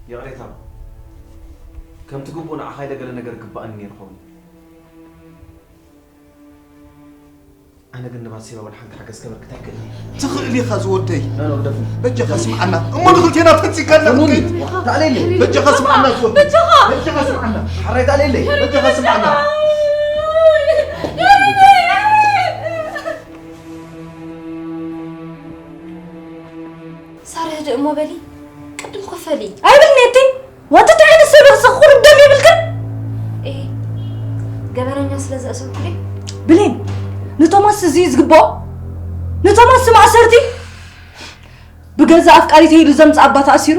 ይቕሬታ፣ ከምቲ ግቡእ ንዓኻ ኢለ ገለ ነገር ግባእኒ ነይሩ ኸውን። ኣነ ግን ንባትሴባ ወላ ሓንቲ ሓገዝ ከበርክት ኣይክእልን እየ። ትኽእል ኢኻ ዝወደይ። ኖ፣ ኖ፣ ግደፍኒ። በጃኻ ስምዓና። እሞ ንኽልቴና ተንጺካና ኖ፣ ኖ፣ ክትከይድ። ተዕለይለይ። በጃኻ ስምዓና ዝወደይ። በጃኻ። በጃኻ ስምዓና። ሓራይ ተዕለይለይ። በጃኻ ስምዓና። ሳራ፣ ህድእ እሞ በሊ። ቅድም ክፈሊ። ኣይብል ኔቲ። ዋንተ እንታይ ዓይነት ሰብ ኢኺ? ቁሩብ ደም የብልክን? ኤ፣ ገበነኛ ስለ ዘእሰርኩ ድዩ? ብሌን፣ ንቶማስ እዚ እዩ ዝግብኦ? ንቶማስ ማእሰርቲ? ብገዛ ኣፍቃሪተይ ኢሉ ዘምጽኣባ ተኣሲሩ?